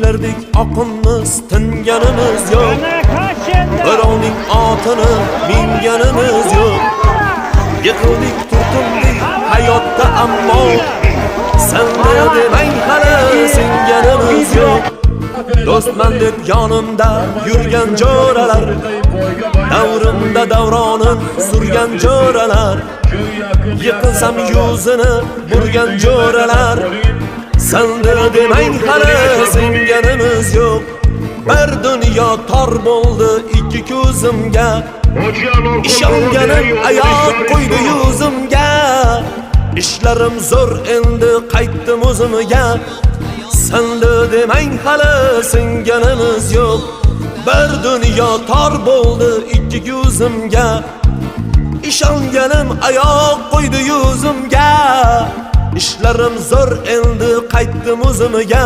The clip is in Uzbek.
Suvlardek oqinmiz, tinganimiz yo'q. Birovning otini minganimiz yo'q. Yiqildik, turtindik hayotda, ammo sindi demang, hali singanimiz yo'q. Do'stman deb yonimda yurgan jo'ralar, davrimda davronin surgan jo'ralar, yiqilsam yuzini burgan jo'ralar, sindi demang, hali singanimiz yo'q. Bir dunyo tor bo'ldi ikki ko'zimga, ishonganim oyoq qo'ydi yuzimga. Ishlarim zo'r, endi qaytdim o'zimga. Sindi demang, hali singanimiz yo'q. Bir dunyo tor bo'ldi ikki ko'zimga, ishonganim oyoq qo'ydi yuzimga. Ishlarim zo'r, endi qaytdim o'zimga.